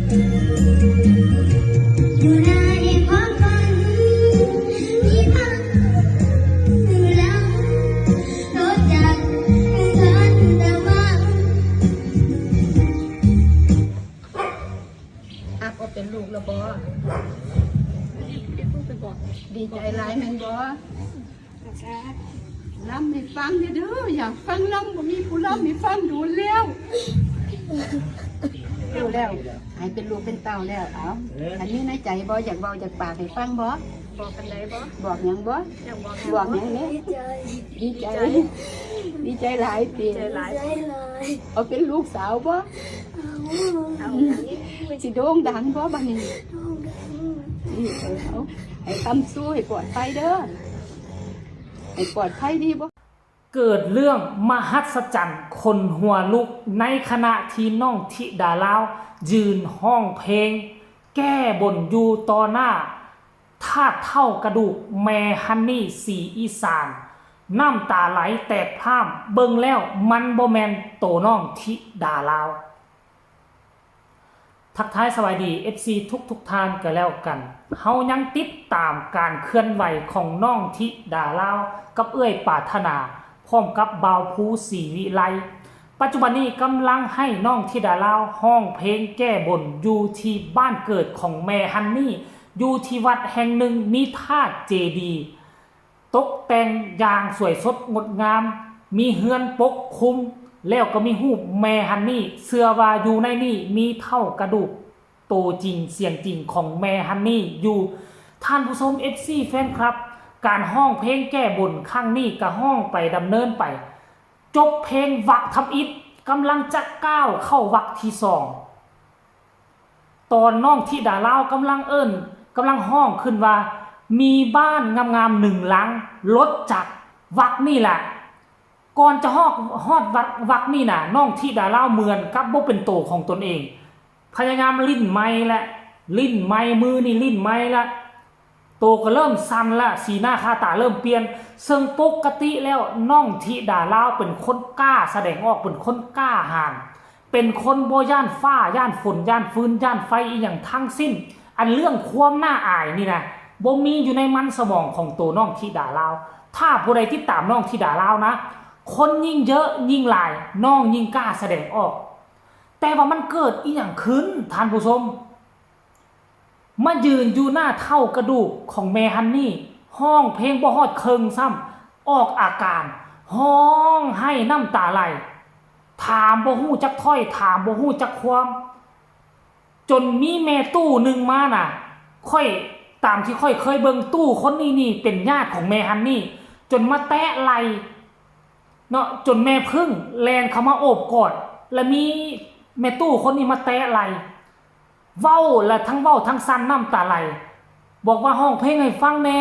ຢູ່ໃນຄວາມຝັນ ມີພັກໜຶ່ງຫຼັງ ລົດຈັກຄັນຕະວັນ. ຮັກເອົາເປັນລູກແລ້ວບໍ່? ດີໃຈຫຼາຍແມ່ນບໍ່? ລຳໃຫ້ຟັງແດ່ເດີ ຢາກຟັງລຳ ບໍ່ມີຜູ້ລຳໃຫ້ຟັງດົນແລ້ວ. ຮູ້ແລ້ວ ໃຫ້ເປັນລູກເປັນເຕົ້າແລ້ວ. ເອົາ ເອີ ອັນນີ້ໃນໃຈບໍ່? ຢາກເວົ້າຈາກປາກໃຫ້ຟັງບໍ່? ບອກອັນໃດບໍ່? ບອກຫຍັງບໍ່? ຢາກບອກຫຍັງ ບອກຫຍັງແດ່? ດີໃຈ ດີໃຈ ດີໃຈຫຼາຍຕິ? ດີໃຈຫຼາຍ ເອົາເປັນລູກສາວບໍ່? ເອົາ ເອົາ ຊິໂດ່ງດັງບໍ່ບາດນີ້? ໂດ່ງດັງ ເອີ ເອົາ ໃຫ້ຄຳຊູ ໃຫ້ປອດໄພເດີ. ໃຫ້ປອດໄພດີບໍ່? ເກີດເລື່ອງມະຫັດສະຈັນຂົນຫົວລຸກ ໃນຂະນະທີ່ນ້ອງທິດາລາວຢືນຮ້ອງເພງແກ້ບົນຢູ່ຕໍ່ໜ້າທາດເຖົ້າກະດູກແມ່ຮັນນີ ສີອີສານ, ນ້ຳຕາໄຫຼແຕກພາມ. ເບິ່ງແລ້ວມັນບໍ່ແມ່ນໂຕນ້ອງທິດາລາວ. ທັກທາຍສະບາຍດີ ເອັຟຊີ ທຸກໆທ່ານກໍແລ້ວກັນ. ເຮົາຍັງຕິດຕາມການເຄື່ອນໄຫວຂອງນ້ອງທິດາລາວກັບເອື້ອຍປາດຖະໜາ ພ້ອມກັບບ່າວພູ ສີວິໄລ. ປັດຈຸບັນນີ້ກຳລັງໃຫ້ນ້ອງທິດາລາວຮ້ອງເພງແກ້ບົນຢູ່ທີ່ບ້ານເກີດຂອງແມ່ຮັນນີ ຢູ່ທີ່ວັດແຫ່ງໜຶ່ງ ມີທາດເຈດີ ຕົກແຕ່ງຢ່າງສວຍສົດງົດງາມ, ມີເຮືອນປົກຄຸມ ແລ້ວກໍມີຮູບແມ່ຮັນນີ. ເຊື່ອວ່າຢູ່ໃນນີ້ມີເຖົ້າກະດູກໂຕຈິງສຽງຈິງຂອງແມ່ຮັນນີຢູ່. ທ່ານຜູ້ຊົມ ເອັຟຊີ ແຟນຄລັບ, ການຮ້ອງເພງແກ້ບົນຄັ້ງນີ້ກໍຮ້ອງໄປດຳເນີນໄປ, ຈົບເພງວັກທຳອິດ, ກຳລັງຈະກ້າວເຂົ້າວັກທີສອງ. ຕອນນ້ອງທິດາລາວກຳລັງເອີ້ນ ກຳລັງຮ້ອງຂຶ້ນວ່າ ມີບ້ານງາມໆໜຶ່ງຫຼັງ ລົດຈັກ ວັກນີ້ລະ. ກ່ອນຈະຮອດ ຮອດວັກ ວັກນີ້ນະ ນ້ອງທິດາລາວເໝືອນກັບບໍ່ເປັນໂຕຂອງຕົນເອງ ພະຍາຍາມຫຼິ້ນໄມລະ ຫຼິ້ນໄມ ມືນີ້ຫຼິ້ນໄມລະ. ໂຕກໍເລີ່ມສັ່ນລະ ສີໜ້າຄ່າຕາເລີ່ມປ່ຽນ. ເຊິ່ງປົກກະຕິແລ້ວນ້ອງທິດາລາວເປັນຄົນກ້າສະແດງອອກ ເປັນຄົນກ້າຫານ ເປັນຄົນບໍ່ຢ້ານຟ້າ ຢ້ານຝົນ ຢ້ານຟືນ ຢ້ານໄຟອີ່ຫຍັງທັງສິ້ນ. ອັນເລື່ອງຄວາມໜ້າອາຍນີ້ນະ ບໍ່ມີຢູ່ໃນມັນສະໝອງຂອງໂຕນ້ອງທິດາລາວ. ຖ້າຜູ້ໃດຕິດຕາມນ້ອງທິດາລາວນະ ຄົນຍິ່ງເຍີະຍິ່ງຫຼາຍ ນ້ອງຍິ່ງກ້າສະແດງອອກ. ແຕ່ວ່າມັນເກີດອີ່ຫຍັງຂຶ້ນທ່ານຜູ້ຊົມ? ມາຢືນຢູ່ໜ້າເຖົ້າກະດູກຂອງແມ່ຮັນນີ ຮ້ອງເພງບໍ່ຮອດເຄິ່ງຊ້ຳ ອອກອາການ ຮ້ອງໄຫ້ນ້ຳຕາໄຫຼ ຖາມບໍ່ຮູ້ຈັກຖ້ອຍ ຖາມບໍ່ຮູ້ຈັກຄວາມ. ຈົນມີແມ່ຕູ້ໜຶ່ງມານະ ຂ້ອຍ ຕາມທີ່ຂ້ອຍເຄີຍເບິ່ງ ຕູ້ຄົນນີ້ນີ້ເປັນຍາດຂອງແມ່ຮັນນີ ຈົນມາແຕະໄຫຼ່ເນາະ ຈົນແມ່ເພິ່ງແລ່ນເຂົ້າມາໂອບກອດ ແລະ ມີແມ່ຕູ້ຄົນນີ້ມາແຕະໄຫຼ່ ເວົ້າ ແລະ ທັງເວົ້າທັງສັ່ນນ້ຳຕາໄຫຼ ບອກວ່າ ຮ້ອງເພງໃຫ້ຟັງແດ່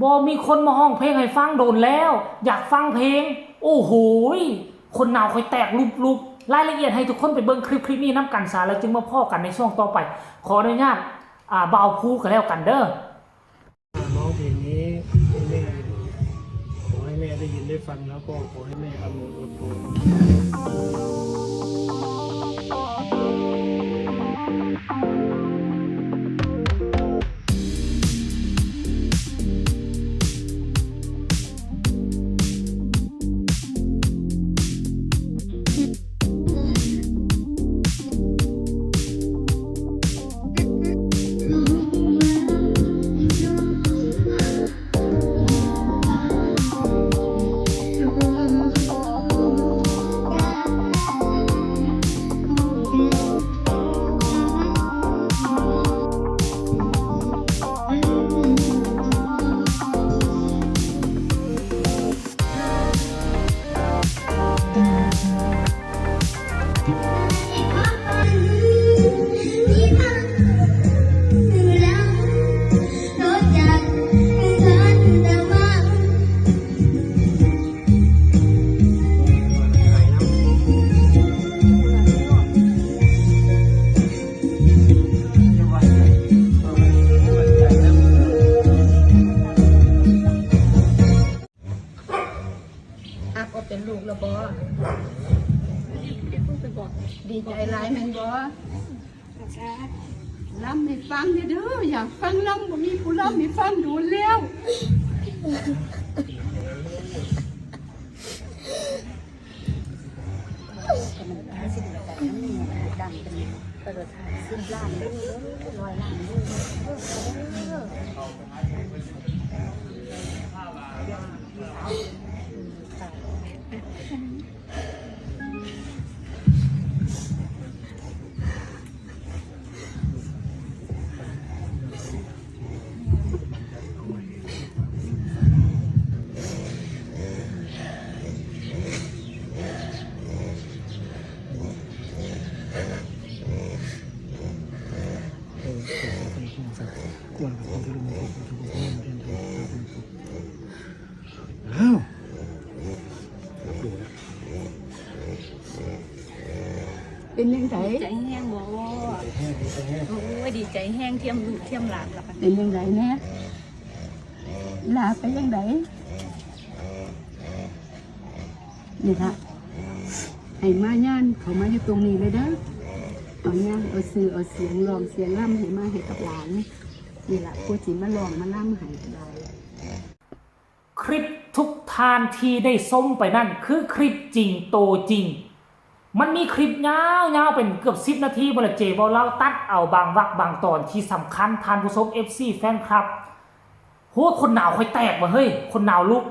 ບໍ່ມີຄົນມາຮ້ອງເພງໃຫ້ຟັງດົນແລ້ວ ຢາກຟັງເພງ. ໂອ້ໂຫຍ ຂົນໜາວຂ້ອຍແຕກລຸບໆ. ລາຍລະອຽດໃຫ້ທຸກຄົນໄປເບິ່ງຄລິບ ຄລິບນີ້ນຳກັນຊະ ແລ້ວຈຶ່ງມາພໍ້ກັນໃນຊ່ວງຕໍ່ໄປ. ຂໍອະນຸຍາດ ອ່າ ບ່າວພູກໍແລ້ວກັນເດີ. ร้องเพลงนี้ให้แม่ ขอให้แม่ได้ยินได้ฟัง แล้วก็ขอให้แม่อำนวยอวยพรຮັກເອົາເປັນລູກແລ້ວບໍ່? ດີໃຈຫຼາຍແມ່ນບໍ່? ລຳໃຫ້ຟັງແດ່ເດີ ຢາກຟັງລຳ ບໍ່ມີຜູ້ລຳໃຫ້ຟັງດົນແລ້ວ. ອ້າວ ເປັນຈັ່ງໃດ? ດີໃຈແຮງບໍ່? ໂອ້ຍ ດີໃຈແຮງ ທຽມລູກທຽມຫຼານລະ. ເປັນຈັ່ງໃດແນ່? ຫຼາເປັນຈັ່ງໃດ? ນີ້ລະ ໃຫ້ມາຍານເຂົ້າມາຢູ່ຕົງນີ້ເລີຍເດີ ເອົາຍານ ເອົາຊື່ເອົາສຽງ ຮ້ອງສຽງລຳໃຫ້ມາໃຫ້ກັບຫຼານ. ນີ້ລະ ຜູ້ຊິມາຮ້ອງມາລຳໃຫ້ກໍໄດ້. ຄລິບທຸກທ່ານທີ່ໄດ້ຊົມໄປນັ້ນ ຄືຄລິບຈິງໂຕຈິງ. ມັນມີຄລິບຍາວໆ ເປັນເກືອບສິບນາທີພຸ້ນລະ ເຈເວົ້າລາວ ຕັດເອົາບາງວັກບາງຕອນທີ່ສຳຄັນ. ທ່ານຜູ້ຊົມ ເອັຟຊີ ແຟນຄລັບ ໂຫ ຄົນໜາວຂ້ອຍແຕກວ່າເຮີ້ຍ ຄົນໜາວລຸກ.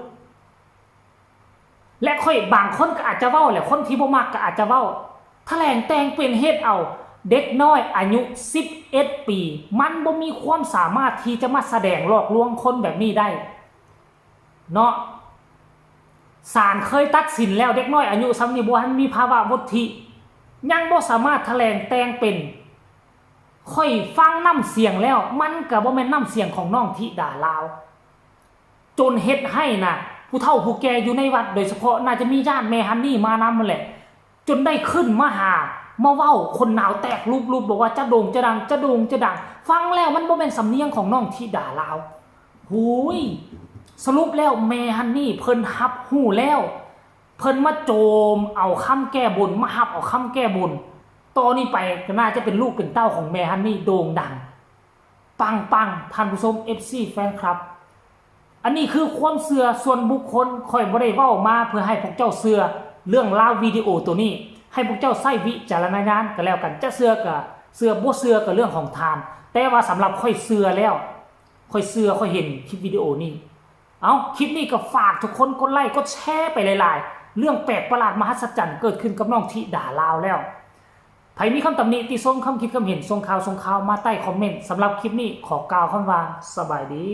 ແລະ ຂ້ອຍ ບາງຄົນກໍອາດຈະເວົ້າແຫຼະ ຄົນທີ່ບໍ່ມັກກໍອາດຈະເວົ້າ ຖະແຫຼງແຕ່ງເປັນ ເຮັດເອົາເດັກນ້ອຍອາຍຸສິບເອັດປີ ມັນບໍ່ມີຄວາມສາມາດທີ່ຈະມາສະແດງຫຼອກລວງຄົນແບບນີ້ໄດ້ເນາະ. ສານເຄີຍຕັດສິນແລ້ວ ເດັກນ້ອຍອາຍຸສ່ຳນີ້ບໍ່ທັນມີພາວະວຸດທິ ຍັງບໍ່ສາມາດຖະແຫຼງແຕ່ງເປັນ. ຂ້ອຍຟັງນ້ຳສຽງແລ້ວ ມັນກໍບໍ່ແມ່ນນ້ຳສຽງຂອງນ້ອງທິດາລາວ. ຈົນເຮັດໃຫ້ນະ ຜູ້ເຖົ້າຜູ້ແກ່ຢູ່ໃນວັດໂດຍສະເພາະ ໜ້າຈະມີຍາດແມ່ຮັນນີ້ມານຳຫັ້ນແຫຼະ ຈົນໄດ້ຂຶ້ນມາຫາ ມາເວົ້າ ຄົນໜາວແຕກລຸບໆ ບອກວ່າຈະໂດ່ງຈະດັງ ຈະໂດ່ງຈະດັງ. ຟັງແລ້ວມັນບໍ່ແມ່ນສຳນຽງຂອງນ້ອງທິດາລາວ. ໂຫຍ ສະຫຼຸບແລ້ວແມ່ຮັນນີ້ເພິ່ນຮັບຮູ້ແລ້ວ ເພິ່ນມາໂຈມເອົາຄຳແກ້ບົນ ມາຮັບເອົາຄຳແກ້ບົນ. ຕໍ່ນີ້ໄປກໍໜ້າຈະເປັນລູກເປັນເຕົ້າຂອງແມ່ຮັນນີ້ໂດ່ງດັງ ປັງໆ ທ່ານຜູ້ຊົມ ເອັຟຊີ ແຟນຄລັບ. ອັນນີ້ຄືຄວາມເຊື່ອສ່ວນບຸກຄົນ ຂ້ອຍບໍ່ໄດ້ເວົ້າມາເພື່ອໃຫ້ພວກເຈົ້າເຊື່ອເລື່ອງລາວວິດີໂອໂຕນີ້ ໃຫ້ພວກເຈົ້າໃຊ້ວິຈາລະນະຍານກໍແລ້ວກັນ ຈະເຊື່ອກໍເຊື່ອ ບໍ່ເຊື່ອກໍເລື່ອງຂອງທ່ານ ແຕ່ວ່າສຳລັບຂ້ອຍເຊື່ອແລ້ວ ຂ້ອຍເຊື່ອ ຂ້ອຍເຫັນຄລິບວິດີໂອນີ້. ເອົ້າ ຄລິບນີ້ກໍຝາກທຸກຄົນກົດໄລ້ກົດແຊໄປຫຼາຍໆ ເລື່ອງແປກປະຫຼາດມະຫັດສະຈັນເກີດຂຶ້ນກັບນ້ອງທິດາລາວແລ້ວ. ໃຜມີຄຳຕຳໜິຕິຊົມ ຄຳຄິດຄຳເຫັນ ສົ່ງຂ່າວ ສົ່ງຂ່າວມາໃຕ້ຄອມເມັນ. ສຳລັບຄລິບນີ້ຂໍກ່າວຄຳວ່າ ສະບາຍດີ.